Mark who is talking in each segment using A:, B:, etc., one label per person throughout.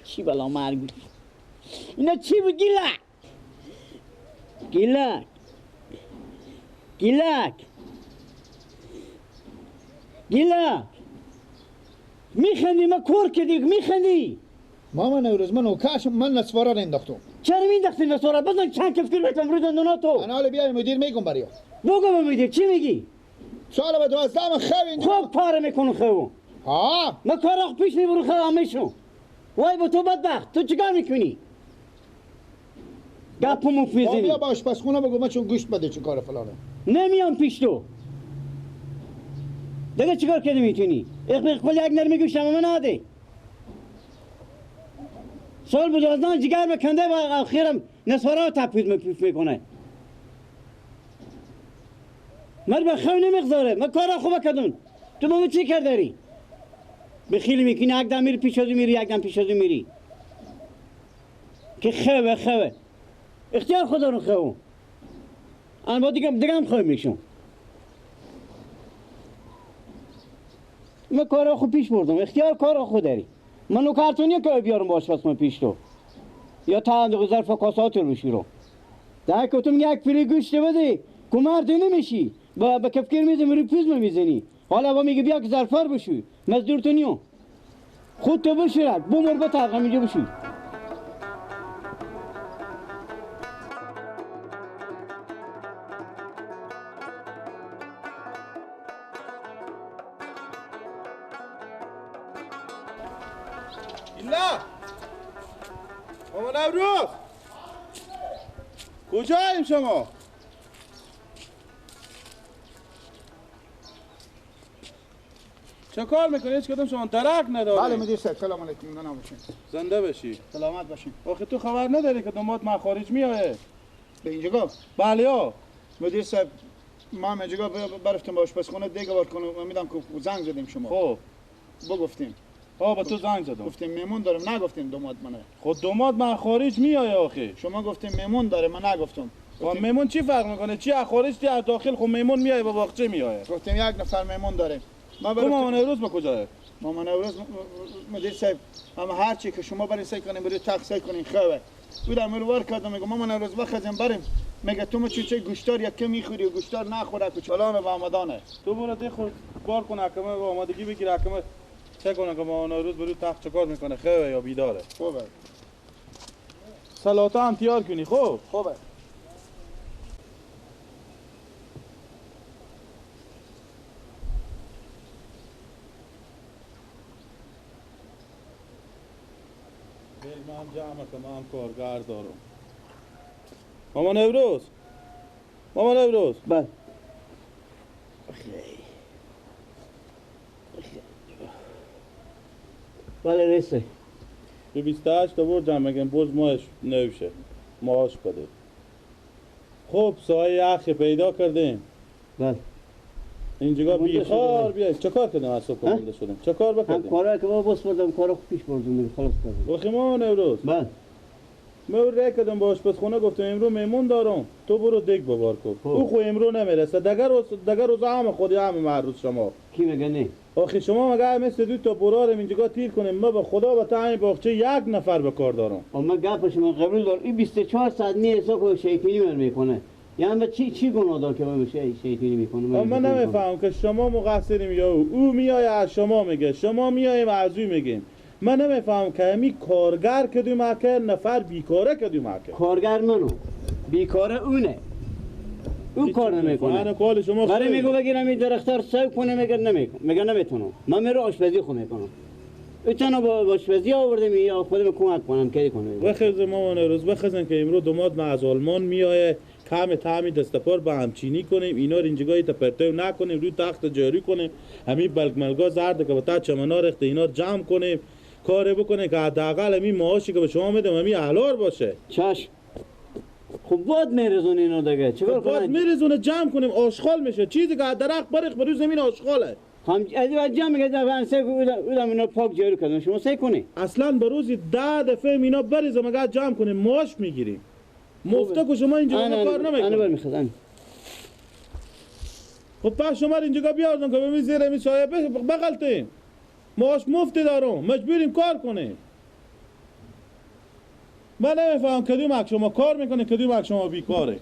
A: چی بلا مرگ بود؟ اینا چی بود؟ گیلک گیلک گیلک گیلک میخندی؟ ما کور کردی میخندی؟
B: ماما نوروز من نوکاشم، من نسوارا رو انداختم.
A: چرا مینداختی نسوارا؟ بزن چند کفکیر بهتم رو دندونا تو.
B: انا حالا بیای مدیر میگم بریا.
A: بگو به مدیر چی میگی؟
B: سال به 12 من خو اینجا
A: خوب پاره میکنم خو.
B: ها
A: من کار پیش میبرم خو همیشون. وای با تو بدبخت، تو چیکار میکنی؟ گپمو میزنی.
B: بیا با آشپزخونه بگو من چون گوشت بده چه کار فلانه.
A: نمیام پیش تو. دیگه چیکار کردی میتونی؟ اخ کل یک نرمی گوشتم من نده. سال به 12 جگر بکنده و آخرم نسوارا تپید میکنه. من به خو نمیگذاره، من کارا خوب کردم. تو با من چی کردی؟ به خیلی میکنی یک دم میری پیش از میری، یک دم پیش از میری. که خوه خوه. اختیار خدا رو خو. ان با دیگه هم خو میشم. من کارا خوب پیش بردم، اختیار کارا خود داری. من نو کارتونی که بیارم باش پس من پیش تو. یا تا اندازه ظرف کاسات رو بشورم. ده که تو میگه یک فری گوشت بده، کمر نمیشی. با کفکیر میزنی رو پیز میزنی. حالا با میگه بیا که ظرفار بشوی. مزدور تو نیو. خود تو بشورک، بمر بتاق همینجا بشوی.
C: مامان نوروز کجاییم شما؟ چه کار میکنی؟ هیچ کدوم شما درک نداری.
B: بله مدیر صاحب سلام علیکم. زنده باشین.
C: زنده بشی.
B: سلامت باشین.
C: آخه تو خبر نداری که داماد من خارج میایه؟
B: به اینجا گفت؟
C: بله ها.
B: مدیر صاحب ما هم اینجا برفتم با آشپزخونه دیگه بار کنم میدم که زنگ زدیم شما.
C: خب
B: بگفتیم.
C: آه با تو زنگ زدم.
B: گفتیم میمون دارم، نگفتیم داماد منه.
C: خب داماد من خارج میایه آخه.
B: شما گفتیم میمون داره، من نگفتم.
C: خب میمون چی فرق میکنه؟ چی از خارج چی از داخل؟ خب میمون میایه با باغچه میایه.
B: گفتیم یک نفر میمون داره.
C: من برم. مامان نوروز به کجاه؟
B: مامان نوروز مدیر صاحب اما هر چی که شما برین سعی کنین برای تخت سعی کنین خوبه. بودم رو کردم میگم مامان نوروز بخزم بریم. میگه تو چه چه گوشتار یک میخوری و گوشتار نخوره که چلان و آمدانه.
C: تو برو ده خود بار کن حکمه و آمادگی بگیر حکمه چه کنه که مامان نوروز برو تخت چکار میکنه خوبه یا بیداره؟
B: خوبه.
C: سلاطه هم تیار کنی خوب؟
B: خوبه.
C: من جمع که من کارگر دارم. مامان نوروز، مامان نوروز.
A: بله. بله رئیس.
C: تو 28 تا برد جمع میکنیم باز ماهش نوشه ماهاش بده. خب سایه یخی پیدا کردیم.
A: بله.
C: اینجا بیخار بیای چه کار کردیم از صبح مونده شدیم چه کار بکردیم؟
A: هم کارا که بابا بس بردم کارا خوب پیش بردم خلاص کردم.
C: آخه مامان نوروز.
A: بله.
C: من رای کردم با آشپزخونه گفتم امرو میمون دارم تو برو دیگ ببار کن. او خو امرو نمیرسه دگر روز هم خودی هم معروض شما.
A: کی میگه نه؟
C: آخه شما مگه مثل دو تا برارم اینجا تیر کنیم ما به خدا با تا این باغچه یک نفر به کار دارم.
A: اما گپ شما قبول دار این 24 ساعت می حساب شیطانی من میکنه. یعنی چی گناه دار که من شیطانی میکنم؟
C: من نمیفهمم که شما مقصریم یا او میای از شما میگه، شما میایم از او میگیم. من نمیفهمم که همی کارگر کدوم که نفر بیکاره کدوم که
A: کارگر منو بیکاره اونه، او کار نمیکنه.
C: شما
A: برای میگو بگیرم این درختار سو کنه، میگه نمیکنه، میگه نمیتونم. من میرو آشپزی خو میکنم. ایتانو با آشپزی آوردم یا خودم کمک کنم که کنه.
C: بخیز مامان روز بخیزن که امروز دوماد ما از آلمان میایه، کم تعمی دستپار با همچینی کنیم، اینا رو اینجا تپرتو نکنیم، روی تخت جاری کنیم، همین بلک ملگا زرد که با تا چمنا رخت اینا جمع کنیم، کار بکنه که حداقل همین معاشی که به شما میدم همین احلار باشه.
A: چشم. خب باد میرزونه اینو دیگه چیکار کنم؟
C: باد میرزونه جمع کنیم آشغال میشه، چیزی که درخت برخ بر روی زمین آشغاله.
A: هم از جمع میگه من سه بودم اینا پاک جاری کردم، شما سه کنی.
C: اصلا به روزی 10 دفعه اینا بریزم اگه جمع کنیم معاش میگیریم. مفته که شما اینجا کار نمیکنید.
A: انا برمیخوام.
C: خب پس شما اینجا بیاردم که ببین زیر این سایه بغلتیم. معاش مفتی دارم، مجبوریم کار کنیم. من نمیفهم کدوم شما کار میکنه کدوم شما بیکاره.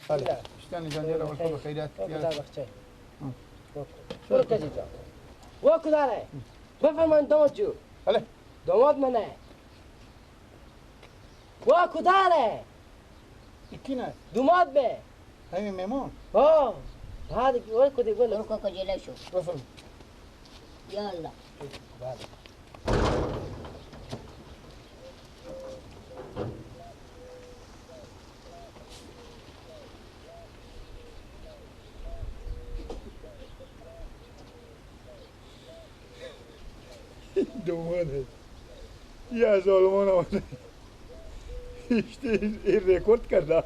B: بله اشتن جان یالا والله خیرات
D: برو کجا جان و کداره بفرمایید داماد جو. بله داماد منه و کداره
B: کی نه
D: داماد به
B: همین مهمون
D: ها هذا و کدی گل
E: برو کجا شو
B: بفرم
E: یالا
D: بله.
B: دوماده یه از آلمان آمده این رکورد کرده.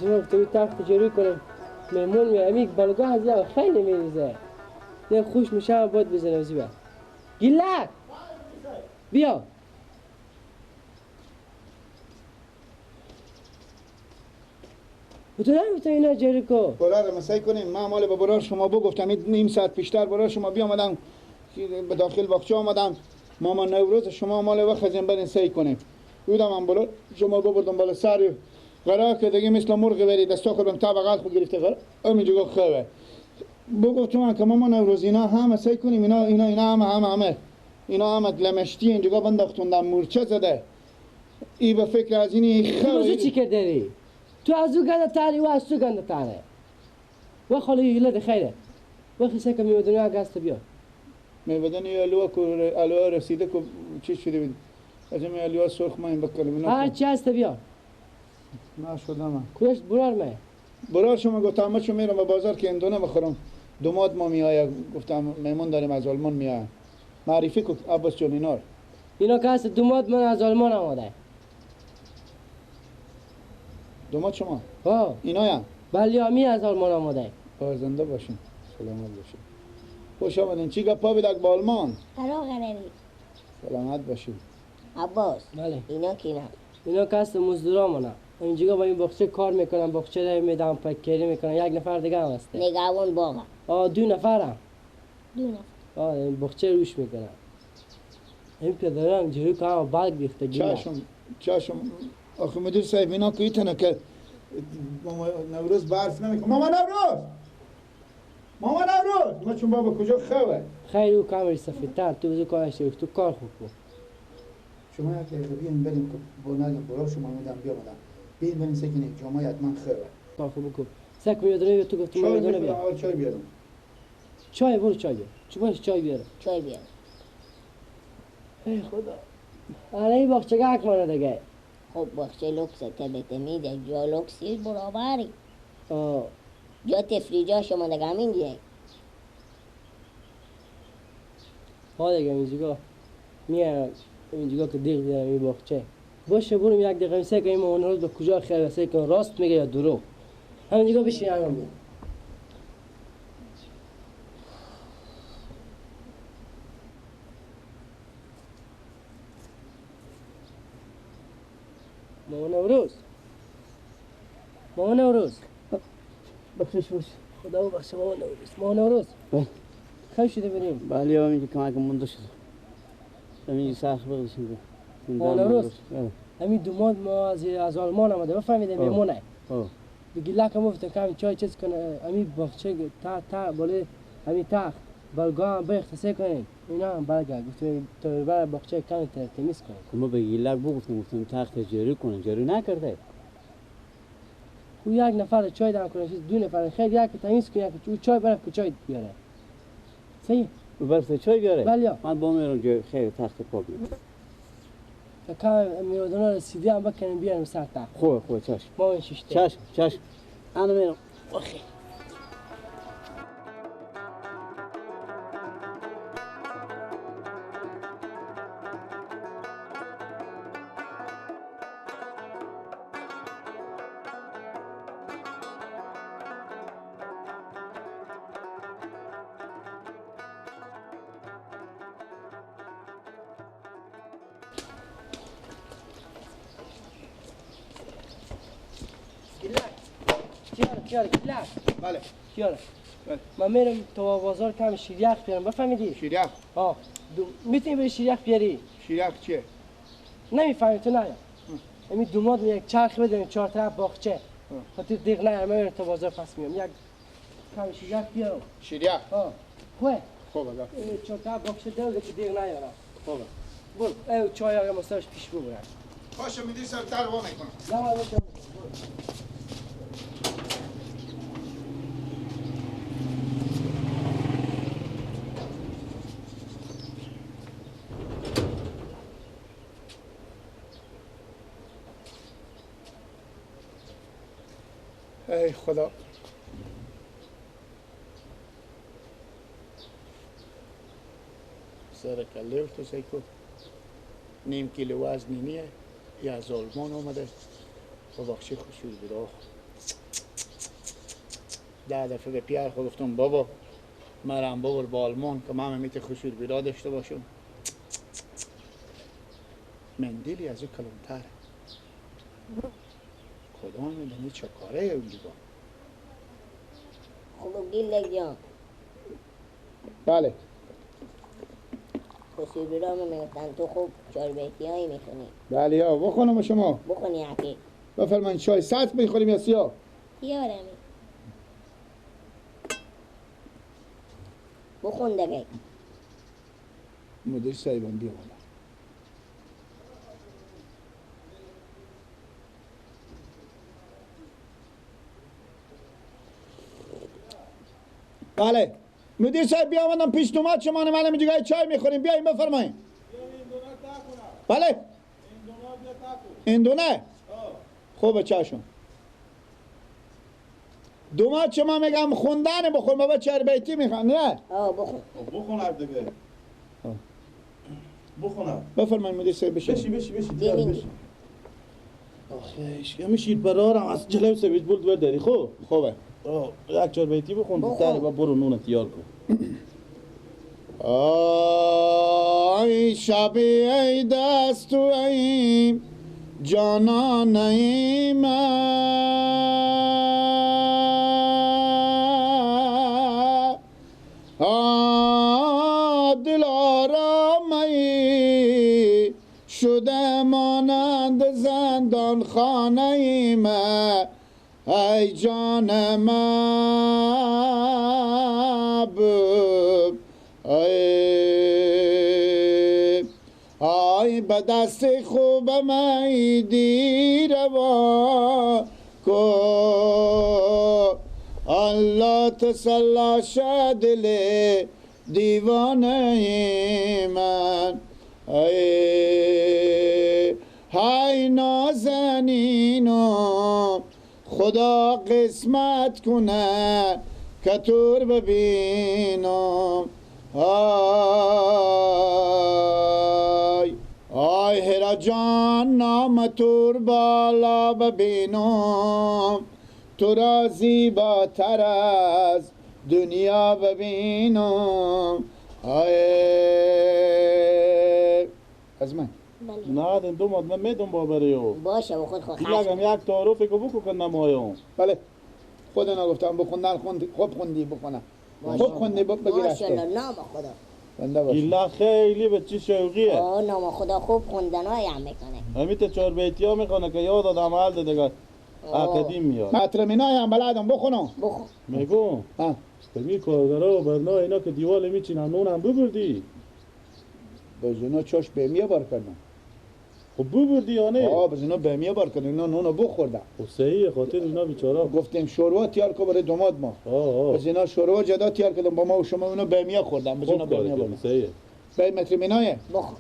D: شما توی تخت جاری کنیم مهمون می امیک بلگاه از خیلی میریزه نه خوش میشه باید بزنم زیبا گیلک بیا تو نمیتونی اینا جاری کو
B: برار مسای کنیم. من مال به برار شما بگفتم نیم ساعت پیشتر برار شما بیامدم به داخل باغچه آمدم. ماما نوروز شما مال وقت برین سعی کنیم. بودم من بالا شما ببردم بالا سر قرار که دیگه مثل مرغ بری دستا خودم تا بغل خود گرفته قرار همینجا خوبه. بگفتم من که ماما نوروز اینا همه سعی کنیم اینا اینا اینا همه همه همه اینا همه لمشتی اینجا بنداختوندم مورچه زده. ای به فکر از اینی
D: خو چی کردی؟ تو از او گنده تاری و از تو گنده تاره و خالی یلد خیره و خیسه که میودنی اگست بیا
B: میودنی الوا کو الوا رسیده کو چی شده بود از این الوا سرخ ما این بکرم
D: هر چی هست بیا
B: نه شده من
D: کلش برار می
B: برار شما گفتم ما چون میرم به بازار که اندونه بخورم دوماد ما میآید گفتم مهمون داریم از آلمان میآید معرفی کو عباس جان اینا
D: اینا که هست دوماد من از آلمان آمده
B: دوماد شما؟
D: ها
B: اینا هم؟
D: بله همی از آلمان آمده
B: زنده باشین سلامت باشین خوش آمدین چی گپا بیدک با آلمان؟
E: عراق غریبی
B: سلامت باشی.
E: عباس.
D: بله.
E: اینا کینا؟
D: اینا کس مزدورامونه. اینجا با این باغچه کار میکنن، باغچه میدم پکری میکنن. یک نفر دیگه هم هست.
E: نگهبان باغ.
D: آه دو نفرم.
E: دو نفر.
D: آه این باغچه روش میکنن. این پدرم جلو کام برگ ریخته.
B: چشم چشم. آخه مدیر صاحب اینا که ایتنه که ماما نوروز برف نمیکنه. ماما نوروز، ماما نوروز، ما چون بابا کجا خوه؟
D: خیر او کامری سفیدتر تو بزرگ کارش تو کار خوب کن.
B: شما یک دقیقه بیاین بریم که با نگم برا شما میدم بیامدم. بیاین بریم سکنه جامعه حتما خوه.
D: کار خوب کن. سک میادونه تو گفتم میادونه بیا.
B: چای بیارم.
D: چای برو چای بیار. چی باش چای بیارم.
E: چای بیار.
D: ای خدا. آره این باغچه گک مانه دیگه.
E: خب باغچه لوکس تبت میده جا لوکسی برابری.
D: آه.
E: جا تفریجا شما دیگه همین دیگه.
D: ها دیگه اینجا میام اینجا که دیگ دیدم این باغچه. باشه برم یک دقیقه سه که این اون روز به کجا خیر سه که راست میگه یا دروغ. همینجا بشین الان میام. ماما نوروز، ماما نوروز،
A: بخشش باش.
D: خدا ببخشه ماما نوروز. ماما نوروز خیلی شده بریم.
A: بله همین که کمک مونده شده. همین سرخ بگذاشیم.
D: ماما نوروز همین دوماد ما از آلمان آمده بفهمیده میمونه. بگی لکم گفتم که همین چای چیز کنه، همین باغچه تا تا بالای همین تخت بلگاه هم بخت کنیم. اینا هم برگه گفتم تو بر باغچه کمی تمیز کنیم.
A: ما به گیلک بگفتم گفتم تخت جاری کنم، جاری نکرده.
D: او یک نفر چای دم کنه، دو نفر خیلی یک تمیز کنه، یک چای برف که چای بیاره. صحیح؟
A: برف چای بیاره؟
D: بله.
A: من با میرم جای خیر تخت پاک میکنم.
D: کم میادونا رسیدی هم بکنیم بیاریم سر تخت.
A: خوب خوب چشم.
D: ما این شیشته.
A: چشم چشم. انا میرم.
D: آخه.
B: بله.
D: کیاره؟ من میرم تو بازار کم شیریخ بیارم بفهمیدی؟
B: شیریخ؟
D: آه میتونی بری شیریخ بیاری؟
B: شیریخ چیه؟
D: نمیفهمی تو نه. همین دوماد یک چرخ بدیم چهار طرف باغچه. خاطر دیگ نه من میرم تو بازار پس میام. یک کم شیریخ بیارم.
B: شیریخ؟
D: آه. خوبه؟
B: خوبه.
D: چهار طرف باغچه دل که دیگ نیارم.
B: خوبه.
D: برو ای چای آقا مسترش پیش ببرم.
B: باشه میدی سر در وا میکنم.
D: نه باشه.
B: ای خدا. سر کلیل تو سیکو نیم کیلو وزنی نیه یا از آلمان آمده با باخچه خوشوی بود. 10 دفعه به پیر خود گفتم بابا مرم بابا با آلمان که من میت خوشوی بیرا داشته باشم. مندیلی از او کلانتره. خدا میدونی چه کاره اونجا.
E: خب گیلک جان.
B: بله.
E: خسرو بیرام میگفتن تو خوب چهار بیتی هایی میخونی.
B: بله یا بخونم شما.
E: بخونی یکی.
B: بفرمایید چای سبز میخوریم یا سیاه؟
E: سیاه می. بخون دیگه.
B: مدیر صاحبم بیا بالا. بله مدیر صاحب بیا آمدم پیش دومات شما من اینجا چای میخوریم بیایم بفرمایید. بله این دونه خوبه چاشون دومات شما میگم خوندن بخور بابا چهار بیتی میخوان نه؟
E: آه بخور
C: بخون دیگه بخون.
B: بفرمایید مدیر صاحب بشی
C: بشی بشی بشی بشی. آخه میشید برارم از جلو سویت بولد برداری. خوب
B: خوبه.
C: یک چهار بیتی بخون در با برو نون تیار کن.
B: آی ای شبی ای دست و ای جانان ای من دل آرامی شده مانند زندان خانه من ای جان محبوب ای به دست خوبم ای دیروا کو الله تسلا شه دل دیوانه من ای های نازنینم خدا قسمت کنه که تور ببینم آی آی هرا جان نام تور بالا ببینم تو را زیباتر از دنیا ببینم آی از من
C: نه دیم دوماد من میدم بابری او
E: باشه و خود خود
C: دیگه یک تعارف که بکو که نمایم
B: بله خود نگفتم بخوندن خوند خوب خوندی بخونم خوب خوندی بگیر
E: ماشاءالله نام خدا
B: بنده باشه
C: ایلا خیلی به چی شوقیه
E: آه نام خدا خوب خوندن های هم میکنه
C: همین تا چهار بیتی ها میخونه که یاد آدم حال دیگه قدیم میاد
B: مطرمینای هم بلدم بخونم
E: بخون
C: میگم می کارگرا و برنا اینا که دیوال میچینن نون هم ببردی
B: باز اینا چاش به بار کردن
C: خب ببردی یا نه؟
B: آه باز اینا به بار کردن اینا نونو بخوردن
C: خب صحیحه خاطر اینا بیچارا
B: گفتیم شوروا تیار کو برای دوماد ما باز اینا شوروا جدا تیار کردن با ما و شما اونا به خوردن باز اینا به بردن
C: صحیحه
B: به مترمینای
E: بخور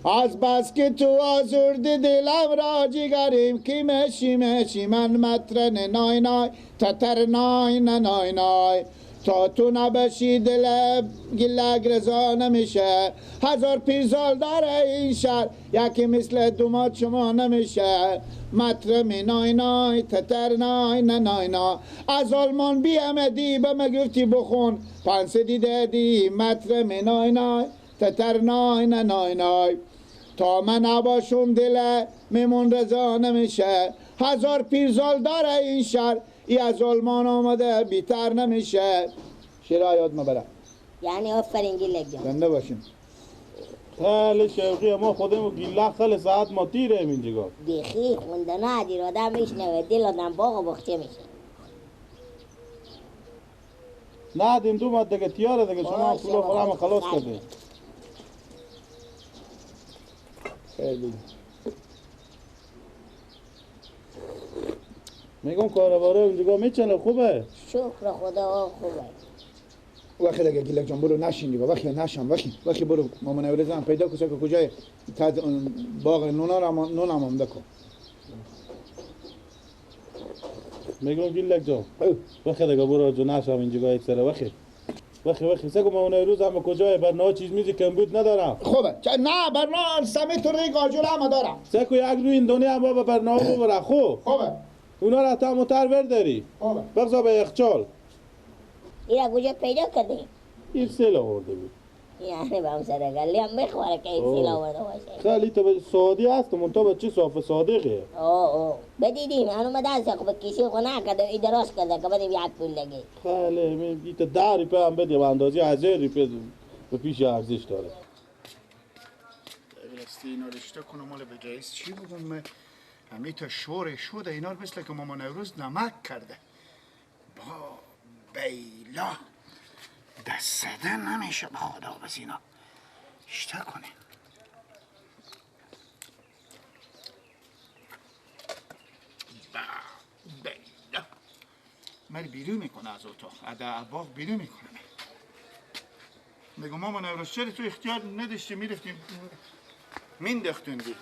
B: از بس که تو آزردی دلم را جگریم کی مشی مشی من مترن نای نای تتر نای نای نای تا تو نبشی دل گلگ رضا نمیشه هزار پیرزال داره این شهر یکی مثل دوماد شما نمیشه مطرمی نای نای تتر نای نای نای از آلمان بیامدی به ما گفتی بخون پنسه دیده دی مطرمی نای نای تتر نای نای نای تا من نباشم دل میمون رضا نمیشه هزار پیرزال داره این شهر ای از آلمان آمده بیتر نمیشه شیرا یاد مبره
E: یعنی آفرین گیلک جان
B: زنده باشیم
C: خیلی شوقیه ما خودمون گیلک خیلی ساعت ما تیره اینجا
E: بیخی خونده ندیر آدم میشنوه دل آدم باغ و بخچه میشه
C: نه دیم دو ماه دیگه تیاره دیگه شما پولو خورم خلاص کردیم
B: خیلی
C: میگم کاروباره اونجا میچنه خوبه
E: شکر خدا خوبه
B: وقتی دیگه گیلک جان برو نشین دیگه وقتی نشم وقتی برو مامان اورزم پیدا کن که کجای باغ نونا را نون هم آمده کن
C: میگم گیلک جان وقتی دیگه برو جو نشم اینجا یک سره وقتی وقتی سگو مامان روز هم کجای برنامه چیز میزی کمبود ندارم
B: خوبه نه برنامه سمی تو ریگ آجور هم دارم
C: سگو یک روی این دنیا هم بابا برنامه ببره خوب
B: خوبه
C: اونا را تا متر برداری بگذار به یخچال
E: این کجا پیدا کردی؟
C: این سیل آورده بود
E: یعنی به هم سرگلی هم میخوره که این سیل آورده باشه
C: خیلی تو به سعودی هست منتها به چی صاف صادقه
E: اوه بدیدیم هنو دست خب کسی خو نکرده این دراز کرده که بدیم یک پول دیگه
C: خیلی می تا 10 روپیه هم بدیم اندازه 1000 روپیه به پیش ارزش داره
B: اینا رشته کنم مال به رئیس چی بگم همی تا شور شده اینا رو مثل که مامان نوروز نمک کرده با بیلا دست زده نمیشه به خدا بس اینا اشته کنه با بیلا من بیرون میکنه از اتاق از باغ بیرون میکنه میگم مامان نوروز چرا تو اختیار نداشتی میرفتیم مینداختوندی